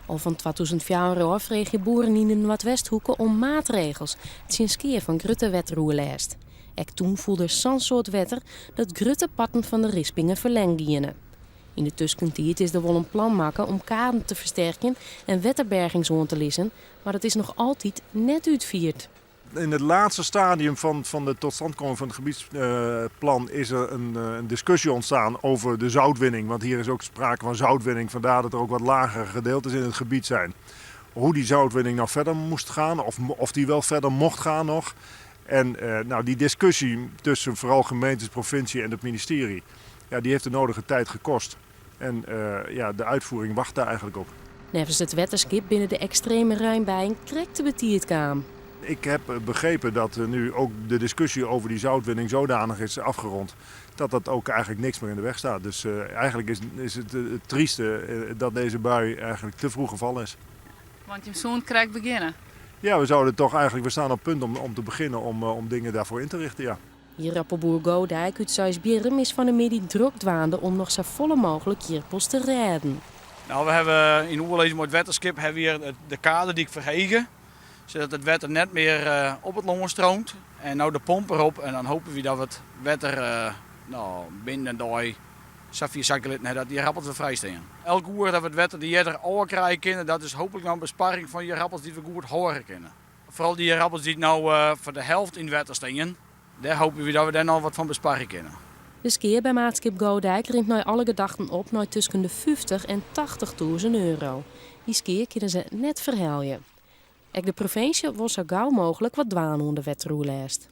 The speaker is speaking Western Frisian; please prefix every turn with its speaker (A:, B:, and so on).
A: Al fan 2004 ôf freegje boeren yn de Noardwesthoeke om maatregels tsjin skea fan grutte wetteroerlêst. Ek toen foel der sa'n soad wetter dat grutte parten fan de rispingen ferlern giene. Yn de tuskentiid is der wol in plan makke om kaden te fersterkjen en wetterbergings oan te lizzen, mar dat is noch altyd net útfierd.
B: In het laatste stadium van de totstandkoming van het gebiedsplan is er een discussie ontstaan over de zoutwinning. Want hier is ook sprake van zoutwinning, vandaar dat er ook wat lagere gedeeltes in het gebied zijn. Hoe die zoutwinning nou verder moest gaan, of die wel verder mocht gaan nog. En nou, die discussie tussen vooral gemeentes, provincie en het ministerie, ja, die heeft de nodige tijd gekost. En ja, de uitvoering wacht daar eigenlijk op.
A: Neffens it wetterskip binne de ekstreme reinbuien krekt te betiid kaam.
B: Ik heb begrepen dat nu ook de discussie over die zoutwinning zodanig is afgerond dat dat ook eigenlijk niks meer in de weg staat. Dus eigenlijk is het het trieste dat deze bui eigenlijk te vroeg gevallen is.
C: Want je soene krekt begjinne.
B: Ja, we zouden toch eigenlijk, we staan op punt om te beginnen om dingen daarvoor in te richten, ja.
A: Jierapelboer Godijk út Seisbierrum is fan 'e middei drok dwaande om noch safolle mooglik jirpels te rêden.
D: Nou, we hawwe yn oerlis mei it wetterskip hawwe we hjir de kadedyk ferhege, sadat it wetter net mear op it lân streamt. En no de pomp derop en dan hoopje wy dat we it wetter no, binnen in dei safier sakje litten hawwe dat dy ierappels wer frij stean. Elk oere dat we it wetter der earder ôf krije kinne, dat is hooplik noch in besparring fan ierappels dy't we goed hâlde kinne. Foaral dy ierappels dy't no foar de helft yn it wetter stean, dêr hoopje wy dat we dêr noch wat fan besparje kinne.
A: De skea by maatskip Godijk rint nei alle gedachten op nei tusken de 50 en 80.000 euro. Dy skea kinne se net ferhelje. Ek de provinsje wol sa gau mooglik wat dwaan oan de wetteroerlêst.